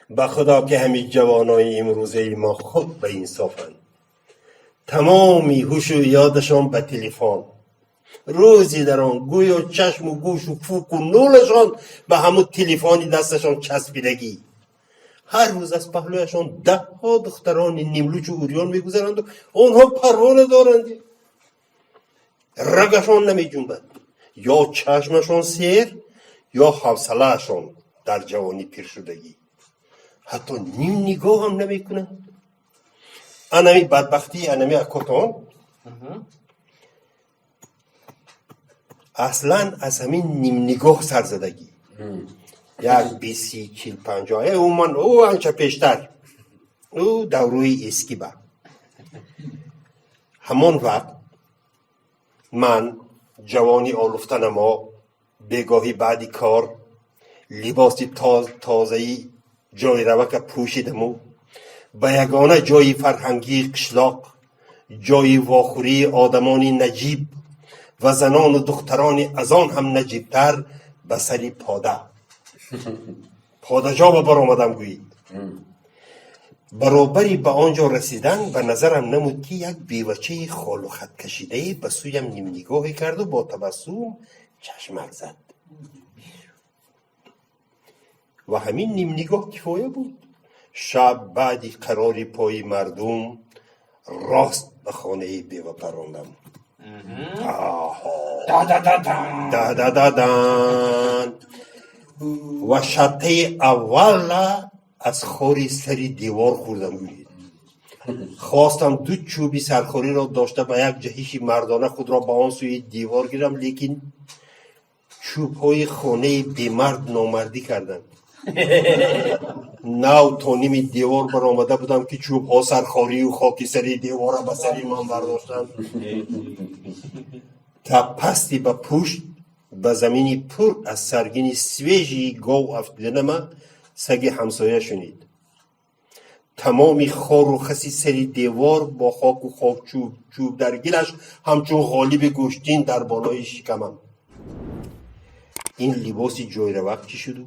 Ба худо ки ҳамин ҷавонои имрӯзаи мо хуб ба инсофанд. Тамоми ҳушу ёдашон ба телефон. Рӯзи дар он гӯё чашму гӯшу фуку нулашон ба ҳамун телефони дасташон часпидагӣ. Ҳар рӯз аз паҳлӯяшон даҳҳо духтарони нимлучу урён мегузаранду онҳо парво надоранд. Рагашон намеҷунбад. Ё чашмашон сер, ё ҳавсалаашон дар ҷавонӣ пиршудагӣ. Ҳатто ним нигоҳам намекунанд. Анами бадбахтии анами акотон аслан аз ҳамин нимнигоҳ сарзадагӣ. Як 20, 30, 40, 50, умуман ӯ анча пештар, ӯ давруи эскиба. Ҳамон вақт ман ҷавони олуфтанамо бегоҳӣ баъди кор либоси тозаи ҷойравака пӯшидаму ба ягона ҷои фарҳангии қишлоқ, ҷои вохӯрии одамони наҷиб ва занону духтарони аз он ҳам наҷибтар ба сари подаҷоба баромадам гӯед. Баробари ба он ҷо расидан ба назарам намуд, ки як бевачаи холу хаткашидае ба сӯям нимнигоҳе карду бо табассум чашмак зад. Ва ҳамин нимнигоҳ кифоя буд. Шаб баъди қарори пои мардум рост ба хонаи бева парондам. Да-да-да-дан. Ва шаттаи аввала аз хори сари девор хӯрдам гӯед. Хостам ду чӯби сархориро дошта ба як ҷаҳиши мардона худро ба он сӯи девор гирам, лекин чӯбҳои хонаи бемард номардӣ карданд. Нав то ними девор баромада будам, ки чӯбҳо сархорию хоки сари девора ба сари ман бардоштанд. Та пасти ба пушт ба замини пур аз саргини свежии гов афтиданама саги ҳамсоя шунид. Тамоми хору хаси сари девор бо хоку хок чӯб дар гилаш ҳамчун ғолиби гӯштин дар болои шикамам. Ин либоси ҷойравак чӣ шуду?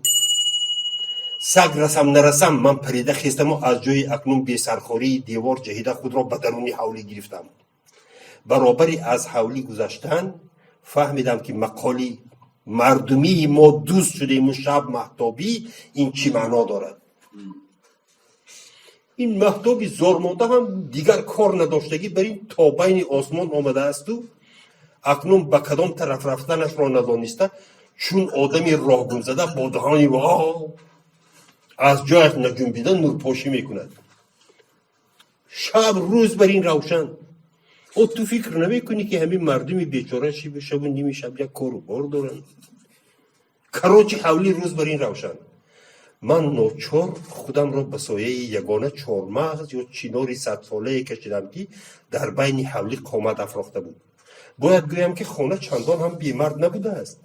Саг расам нарасам ман парида хестаму аз ҷои акнун бесархории девор ҷаҳида худро ба даруни ҳавлӣ гирифтам. Баробари аз ҳавлӣ гузаштан фаҳмидам, ки мақоли мардумии мо дӯст шудему шаб маҳтобӣ ин чӣ маъно дорад. Ин маҳтоби зормонда ҳам дигар кор надоштагӣ бар ин то байни осмон омадаасту акнун ба кадом тараф рафтанашро надониста чун одами роҳгумзада бо даҳони во аз ҷояш наҷунбида нурпошӣ мекунад. Шаб рӯз бар ин равшан. О ту фикр намекунӣ, ки ҳамин мардуми бечора шабу ними шаб як кору бор доранд? Короче, ҳавлӣ рӯз бар ин равшан. Ман ночор худамро ба сояи ягона чормағз ё чинори садсолае кашидам, ки дар байни ҳавлӣ қомат афрохта буд. Бояд гӯям, ки хона чандон ҳам бемард набудааст.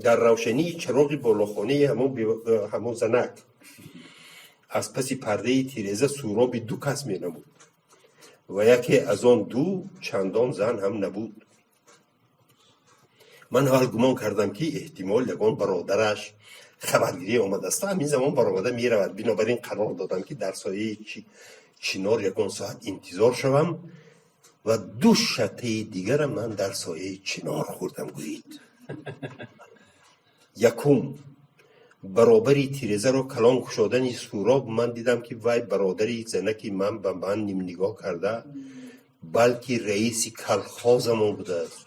Дар равшании чароғи болохонаи ҳамон занак аз паси пардаи тиреза суроби ду кас менамуд ва яке аз он ду чандон зан ҳам набуд. Ман аввал гумон кардам, ки эҳтимол ягон бародараш хабаргирӣ омадааст, ҳамин замон баромада меравад. Бинобар ин қарор додам, ки дар сояи чинор ягон соат интизор шавам ва ду шаттаи дигарам ман дар сояи чинор хӯрдам гӯед. Якум, баробари тирезаро калон кушодани суроб ман дидам, ки вай бародари занаки ман ба ман нимнигоҳ карда, балки раиси калхозамон будааст.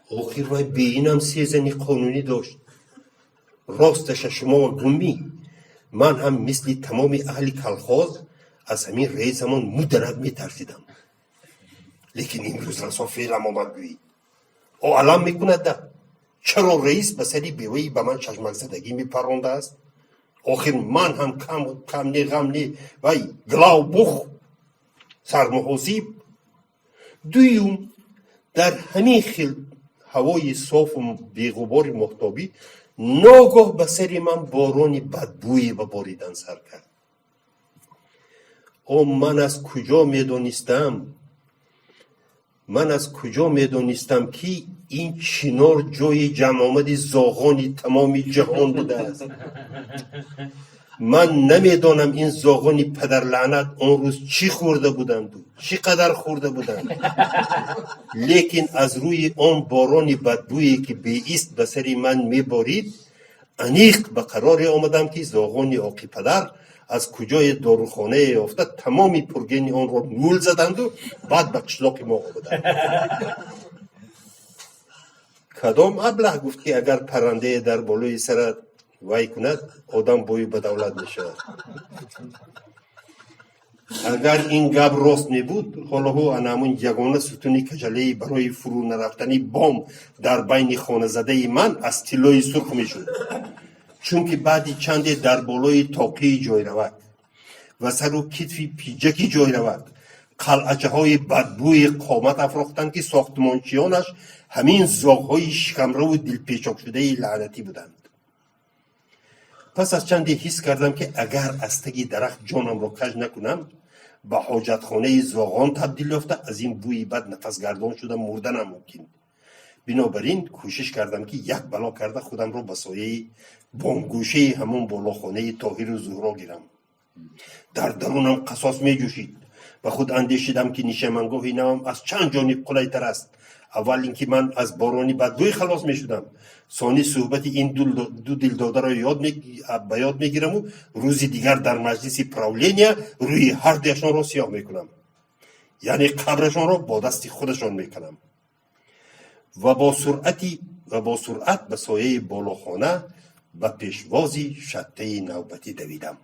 Охир вай беинам се зани қонунӣ дошт. Росташа шумо гумӣ, ман ҳам мисли тамоми аҳли калхоз аз ҳамин раисамон мударак метарсидам, лекин имрӯз расо феълам омад гӯед. О алам мекунад да, чаро раис ба сари беваи ба ман чашмакзадагӣ мепарондааст? Охир ман ҳам кам не, ғам не, вай главбух, сармуҳосиб. Дуюм, дар ҳамин хел ҳавои софу беғубори моҳтобӣ ногоҳ ба сари ман борони бадбӯе ба боридан сар кард. О ман аз куҷо медонистам, ман аз куҷо медонистам, ки Ин чинор ҷои ҷамъомади зоғони тамоми ҷаҳон будааст. Ман намедонам, ин зоғони падарлаънат он рӯз чӣ хӯрда буданду чӣ қадар хӯрда буданд, лекин аз рӯи он борони бадбӯе, ки беист ба сари ман меборид, аниқ ба қароре омадам, ки зоғони оқипадар аз куҷое дорухонае ёфта, тамоми пургени онро нул заданду баъд ба қишлоқи мо омаданд. Кадом аблаҳ гуфт, ки агар паррандае дар болои сарат вай кунад, одам бою ба давлат мешавад? Агар ин гап рост мебуд, ҳолоҳу ана ҳамун ягона сутуни каҷалаи барои фурӯ нарафтани бом дар байни хоназадаи ман аз тиллои сурх мешуд, чунки баъди чанде дар болои тоқии ҷойравак ва сару китфи пиҷаки ҷойравак қалъачаҳои бадбӯе қомат афрохтанд, ки сохтмончиёнаш ҳамин зоғҳои шикамраву дилпечокшудаи лаънатӣ буданд. Пас аз чанде ҳис кардам, ки агар аз таги дарахт ҷонамро каҷ накунам, ба ҳоҷатхонаи зоғон табдил ёфта, аз ин бӯи бад нафасгардон шуда мурданам мумкин. Бинобар ин кӯшиш кардам, ки як бало карда худамро ба сояи бомгӯшаи ҳамон болохонаи Тоҳиру Зуҳро гирам. Дар дарунам қасос меҷӯшид. Ба худ андешидам, ки нишамангоҳи навам аз чанд ҷониб қулайтар аст. Аввал ин ки ман аз борони бадбӯй халос мешудам, сонӣ суҳбати ин ду дилдодаро ба ёд мегираму рӯзи дигар дар маҷлиси правления рӯи ҳардуяшонро сиёҳ мекунам, яъне қабрашонро бо дасти худашон меканам. Ва бо суръат ба сояи болохона ба пешвози шаттаи навбатӣ давидам.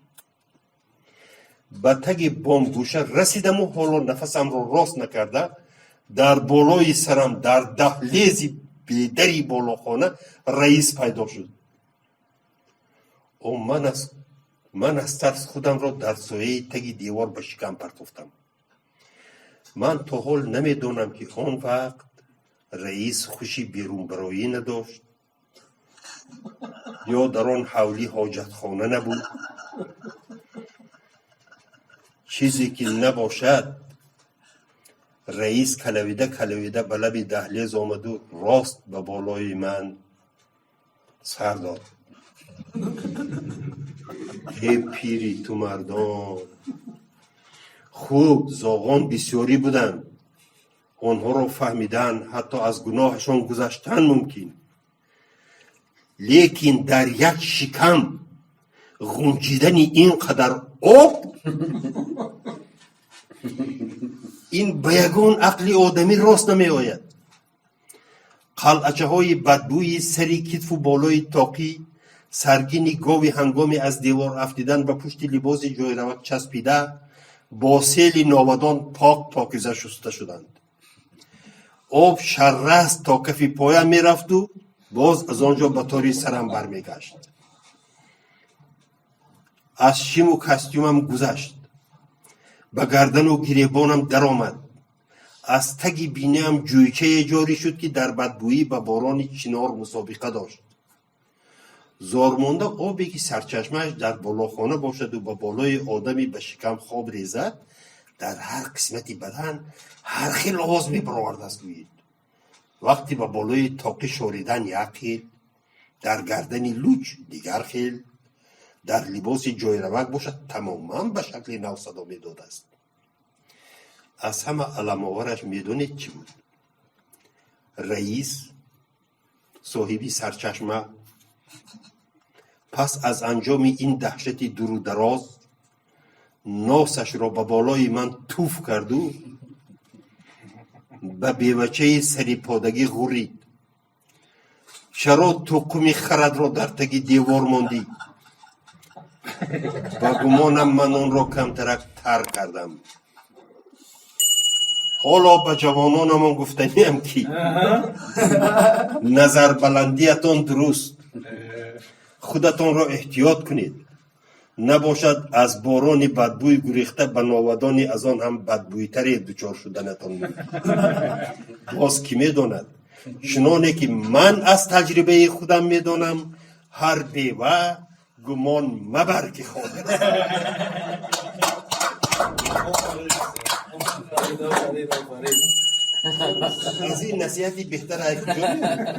Ба таги бомгӯша расидаму ҳоло нафасамро рост накарда, дар болои сарам, дар даҳлези бедари болохона раис пайдо шуд. О, ман аз тарс худамро дар сояи таги девор ба шикам партофтам. Ман то ҳол намедонам, ки он вақт раис хуши берунбароӣ надошт ё дар он ҳавлӣ ҳоҷатхона набуд. Чизе ки набошад, раис калавида калавида ба лаби даҳлез омаду рост ба болои ман сар дод. Э, пири ту мардон! Хуб, зоғон бисёрӣ буданд, онҳоро фаҳмидан, ҳатто аз гуноҳашон гузаштан мумкин, лекин дар як шикам ғунҷидани ин қадар об, ин ба ягон ақли одамӣ рост намеояд. Қалъачаҳои бадбӯи сари китфу болои тоқӣ, саргини гови ҳангоми аз девор афтидан ба пушти либоси ҷойравак часпида, бо сели новадон пок покиза шуста шуданд. Об шарраст то кафи поям мерафту боз аз он ҷо ба тори сарам бармегашт, аз шиму костюмам гузашт, ба гардану гиребонам даромад, аз таги биниам ҷӯйчае ҷорӣ шуд, ки дар бадбӯӣ ба борони чинор мусобиқа дошт. Зормонда обе, ки сарчашмааш дар болохона бошаду ба болои одами ба шикам хоб резад, дар ҳар қисмати бадан ҳар хел овоз мебаровардааст, гӯед. Вақте ба болои тоқӣ шоридан як хел, дар гардани луч дигар хел, дар либоси ҷойравак бошад, тамоман ба шакли нав садо медодааст. Аз ҳама аламовараш медонед чӣ буд? Раис, соҳиби сарчашма, пас аз анҷоми ин даҳшати дуру дароз носашро ба болои ман туф карду ба бевачаи сариподагӣ ғуррид: «Чаро туқуми харатро дар таги девор мондӣ?» Ба гумонам, ман онро камтарак тар кардам. Ҳоло ба ҷавононамон гуфтаниам, ки назарбаландиятон дуруст, худатонро эҳтиёт кунед, набошад аз борони бадбӯй гурехта ба новадони аз он ҳам бадбӯйтаре дучор шуданатон мумкин. Боз кӣ медонад, чуноне ки ман аз таҷрибаи худам медонам, ҳар бева гумон мабар, ки холӣ аст. Офарин, офарин, офарин. Аз ин насиҳати беҳтар ай куҷо меёбӣ?